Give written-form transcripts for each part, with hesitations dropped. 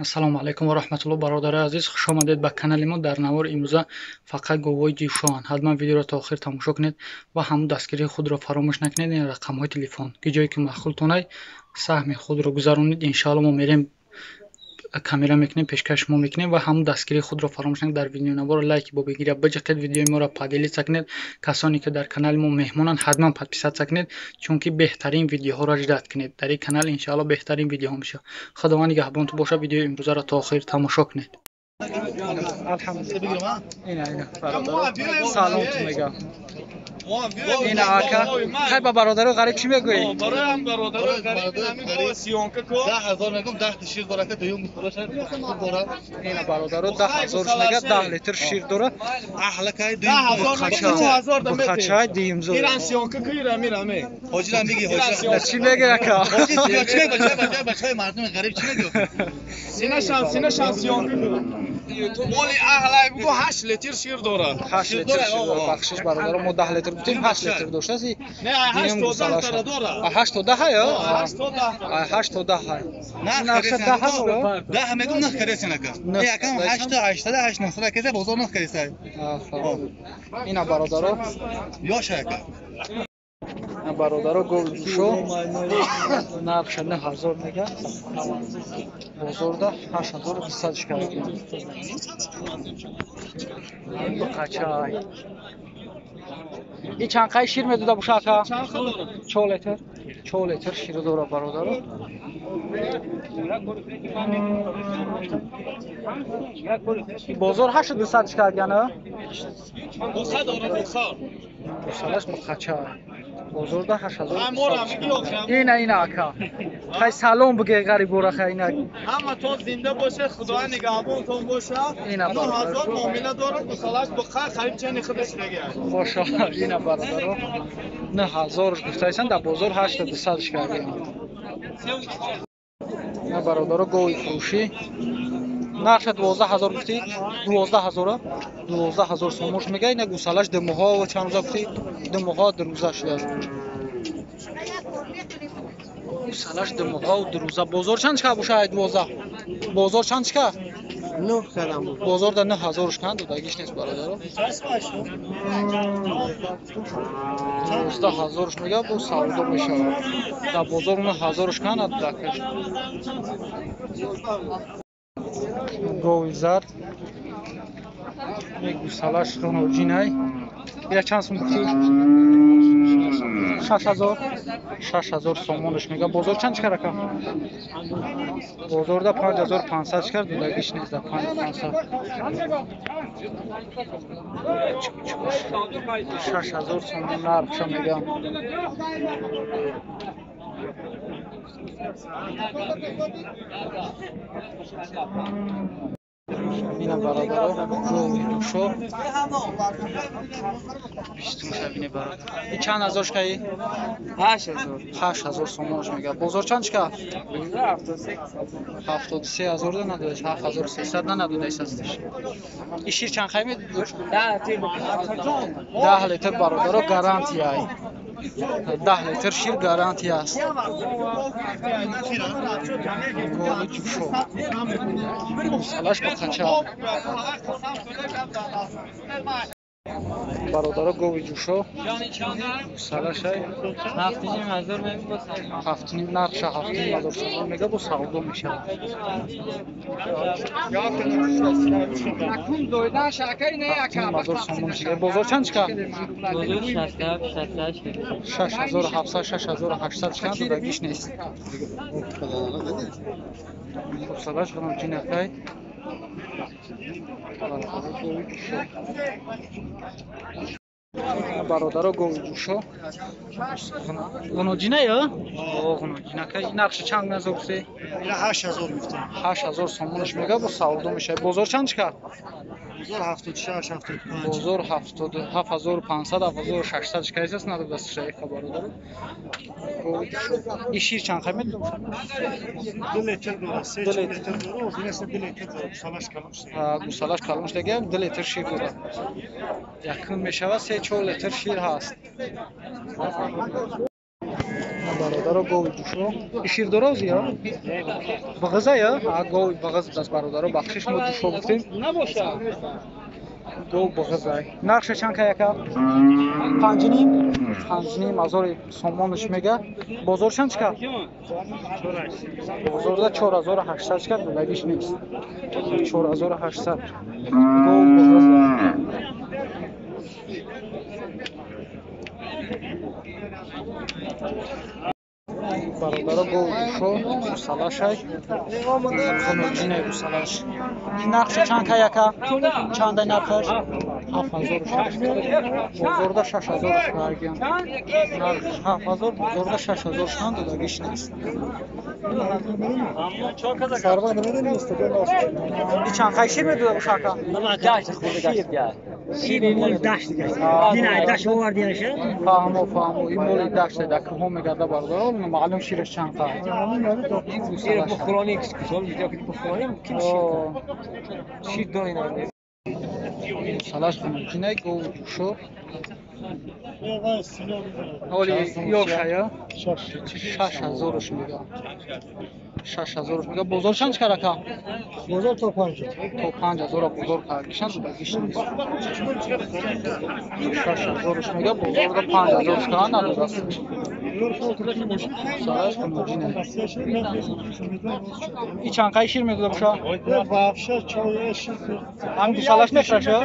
Ассалому алайкум ва раҳматуллоҳ, бародарои азиз, хуш омадед ба канали мо. Дар навори имрӯза фақат говҳои ҷӯшоанд. Ҳатман видеоро то охир тамошо кунед ва ҳамун дастгирии худро фаромӯш накунед. Ин рақамҳои телефон, ки ҷое ки маъқултонай, саҳми худро гузаронед. Иншоалло мо мерем, камера мекунем, пешкаш шумо мекунем ва ҳамун дастгирии худро фаромӯш накунед. Дар видеонавора лайки бо бигиря биҷиқед, видеои моро поделиться кунед. Касоне ки дар канали мо меҳмонанд, ҳатман подписаться кунед, чунки беҳтарин видеоҳоро ждать кунед. Дар ин канал иншоалло беҳтарин видеоҳо мешавад. Худованд нигаҳбонтон бошад. Видеои имрӯзаро то охир тамошо кунед. Алҳамдулиллаҳ. Ина ина саломтон мегам. Ина ака, хай ба бародарои ғариб чӣ мегӯӣ? Бароям бародарои ғариб ҳамин ко сиёнка ко 10,000 мегӯм, 10 шир дора, ки дуюм мефурӯшад, хуб дора. Ина бародаро 10,000 мега, 10 литр шир дора. Аҳлакай дуюм 10,000 да мети. Хачай дуюм зур. Иран сиёнка ко ира мираме. Ҳоҷирам биги, ҳоҷирам. Чӣ мегӯ ака? Ҳоҷи чӣ мегӯ? Бачаи мардуми ғариб чӣ мегӯ? Синашам сиёнка ко. Моли аҳлай бугу 8 литр шир дора. 8 литр шир дора. Бахшиш бародаро, мо 10 литр гуфтем, 8 литр доштааст. Не, 8 то 10 тара дора. 8 то 10 ё? 8 то 10. 8 то 10. Нарх 10,000. 10 мегум, нарх кареси нака. Якам 8 то 8 8 9 кеза бозор нарх кареси. Ина бародаро. Ёша ака. Бародаро гови ҷӯшо нархша 9000 мега, бозорда 8200 шикард. Қачай. И чанд қай шир медода боша ака? 4 литр. 4 литр шир дора бародаро. Бозор 8200 шикард яна? Буха дора, буха. Бусалаш буқачай. Бозорда 8000. Ина ина ака. Хай салом буге ғарибора, хай ина. Ҳама то зинда боше, Худо нигаҳбонтон боша. Ина 9000 муомила дорад, бусалаш буқа қариб чени худаш дега. Хошо, ина бародаро. 9000 гуфтайсан, дар бозор 8200 шикардем. Ина бародаро гови фурӯшӣ. Нархша 12000 гуфтӣ? 12000? 12000 сомош мега. Ина гусалаш ду моҳа ва чанд рӯза гуфтӣ? Ду моҳа ду рӯза шудааст. Гусалаш ду моҳа ду рӯза. Бозор чанд шика боша? 12. Бозор чанд шика? 9 кардам. Бозор да 9000 шикан додагиш нест бародаро. 12000 мега, бо савдо мешавад. Дар бозор 9000 шикан надодакаш. Гови зард гусалаш роноҷинай. Ира чанд сум гуфтӣ? 6000. 6000 сомонаш мега. Бозор чанд чикар ака? Бозорда 5500 чикар, додагиш нест да 5500. 6000 сомон нархша мега. Ина бародаро гови ҷӯшо бистумша бине бародар. И чанд ҳазор шикаи? 8000. 8000 сомонаш мега. Бозор чанд шика? 73000 да надодаш, 7300 да надодаш асташ. И шир чанд хай медодаш? 10 литр бародаро гарантияй. 10 литр шир гарантия аст. Гови ҷӯшо. Гусалаш ба қача. Бародаро гови ҷӯшо. Гусалашай 7500 мега. 7,5 нархша 7500 сомон мега, бо савдо мешавад. 7500 сомон шига. Бозор чанд шика? Бозор 67 6700 6800 шика додагиш нест. Гусалаш ғаноҷинакай. Бародаро гови ҷӯшо ғуноҷина ё? Ғуноҷинака. Нархша чанд назар гуфтӣ? 8000 гуфтем. 8000 сомонаш мега, бо савдо мешавад. Бозор чанд шикар? Бозор 76 75. Бозор 7500 7600 шикар аст, надодааст шайха бародаро. И шир чанд хай медодам? 2 литр дора, 3 литр дора, озинеса 2 литр дора, гусалаш калон шуда. Гусалаш калон шуда, 2 литр шир дора. Якум мешавад 3-4 литр шир ҳаст. Бародаро гови ҷушо. Ширдороз я? Бағаза я? А гови бағаз даст бародаро, бахшиш мо ҷушо гуфтем. Гов бағаза. Нархша чанд ка яка? 5.5. 5.5 ҳазори сомонаш мега. Бозор чанд чика? Бозорда 4800 чика, додагиш нест. 4800. Гов бағаза. Бародаро гови ҷушо гусалашай. Хонуҷинай гусалаш. Нархша чанд ка яка? Чандай нархаш? 7600. Бозорда 6000 шударгиян. Нарх 7000, бозорда 6000 шудан додагиш нест. И чанд қай шир медода бошака? Шир моли дашт гашт. Дина дашт овардиаша? Фаҳмо, фаҳмо. Ин моли дашт да кӯҳо мегарда бародаро, маълум шираш чанд қа. Шир бухорони кушол видео ки бухорони ким шир. Шир дорина. Салаш хунуҷинай гов ҷушо. Оли ёшая? 6000-ш мега. 6000-ш мега. Бозор чанд чикар ака? Бозор то 5. То 5000 бозор кардишан додагиш нест. 6000-ш мега, бозорда 5000 шудан надодаст. Салаш хунуҷинай. И чанд қай шир медода боша? Ҳам гусалаш мехӯраша?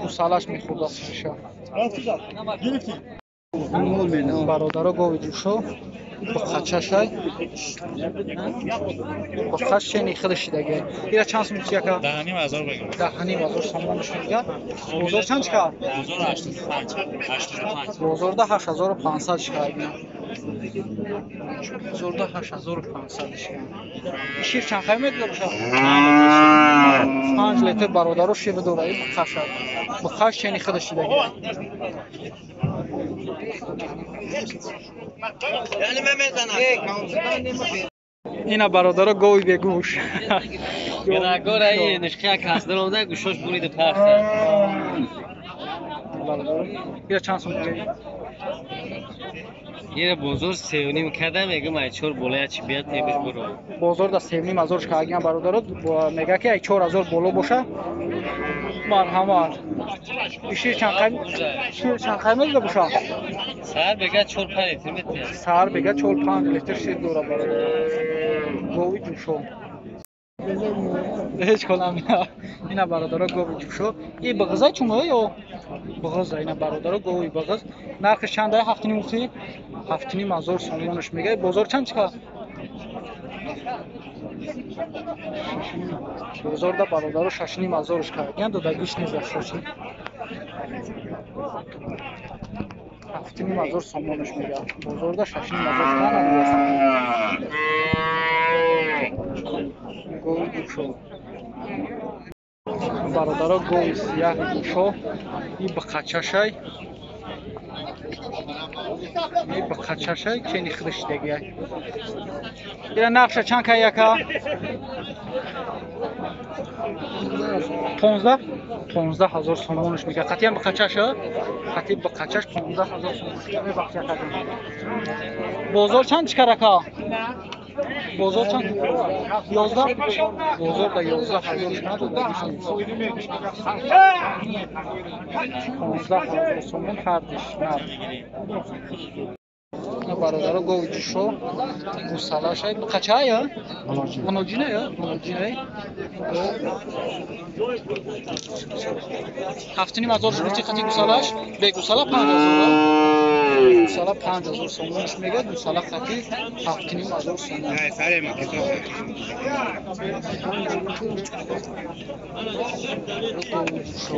Гусалаш мехӯрдаст шиша. Бародаро гови ҷушо бақачашай. Бақаш чени хеле шидаги. Ира чанд сум яка? 10.5 ҳазор бегам. 10.5 ҳазор сомонаш мега. Бозор чанд чика? Бозор 85. 85. Бозорда 8500 чика. Бозорда 8500 чика. Шир чанд қай медода боша? 5 литр бародаро шир дора. И бақаша. Бақаш чени хеле шидаги. Ина бародаро гови бегӯш. Гора нишқия кас даромада гӯшош бурида пахта. Бародаро, ира чанд сум мегӯӣ? Ира бозор 3.5 када мегӯм ай 4 болоя чи бият небиш буро. Бозор да 3.5 ҳазор шкагиан бародаро мега ки ай 4000 боло боша. Марҳамат. Шир чанд қай? Шир чанд қай медода боша? Сар бега 4-5 литр метия. Сар бега 4-5 литр шир дора бародаро. Гови ҷушо. Ҳеҷ конам. Ина бародаро гови ҷушо. И бағазай чун ё? Бағаза ина бародаро гови бағаз. Нархш чандай? 7.5 гуфтӣ? 7.5 ҳазор сомонаш мега. Бозор чанд чика? Бозорда бародаро 6.5 ҳазорш кардиян додагиш нест 6.5. 7.5 ҳазор сомонаш мега. Бозорда 6.5 ҳазор надодаст. Гови ҷушо. Бародаро гови сияҳ ҷушо. И бақачашай. И бақачашай чени худаш дагиай. Ира нархша чанд кай яка? 15? 15 ҳазор сомонаш мега. Қатъиян бақачаша? Қатъи бақачаш 15 ҳазор сомонаш мебахшад. Бозор чанд чикар ака? Бозор чанд? 11? Бозор да 11 ҳазор надодагиш нест. 15 ҳазор сомон ҳардиш нарх. Бародаро гови ҷушо гусалашай. Қачая? Ғуноҷиная? Ғуноҷинай. 7.5 ҳазор шуд қати гусалаш. Бе гусала 5 ҳазор. Гусала 5 ҳазор сомонаш мега, гусала қати 7.5 ҳазор сомон. Гови ҷушо.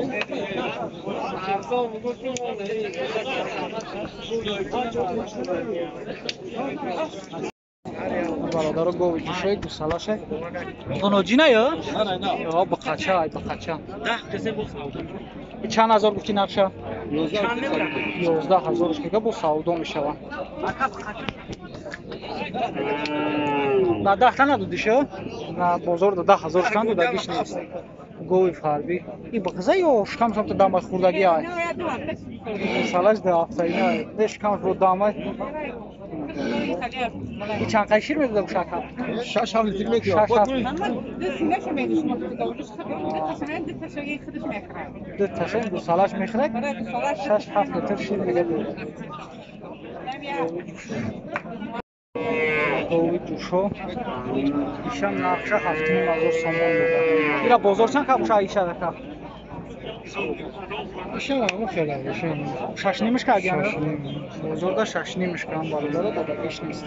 Бародаро гови ҷушои гусалашай. Ғуноҷина ё? Ё бақача, ай бақача. Чанд ҳазор гуфтӣ нархша? 11 ҳазорш мега, бо савдо мешава. На 10 та надодиша? На бозор да 10 ҳазор шкан додагиш нест. Гови фарбӣ. И бағза ё шикам шамта дамай хурдагӣ ай? Гусалаш да ҳафтаина. Не шикамаш бо дамай. И чанд қай шир медода гӯшака? 6-7 литр метиёд. Ду таша гусалаш мехӯрад, 6-7 литр шир медод. Гови ҷӯшо иша нархша 7,5 ҳазор сомон буда. Ира бозор чанд ка буша иша рака? Шашнимиш ка агиам? Бозорда шашнимиш кам бародара додагиш нест.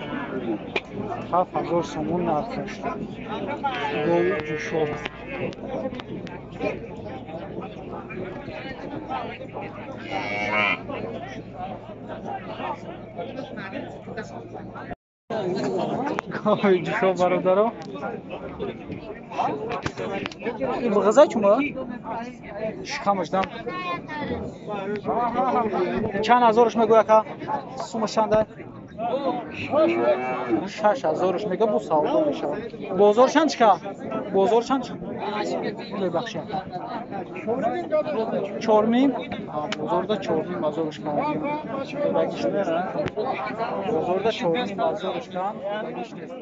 7 ҳазор сомон нархаш. Гови ҷӯшо. Гови ҷӯшо бародаро. Ин бағазай чума? Шикамаш дам. Чанд ҳазораш мегӯя ка? Сумаш чанда? 6 ҳазораш мега, бу савдо мешавад. Бозор чанд чика? Бозор чанд? Мебахши. Чормим? Бозорда 4,5 ҳазораш кан. Додагиш нест. Бозорда 4,5 ҳазораш кан. Додагиш нест.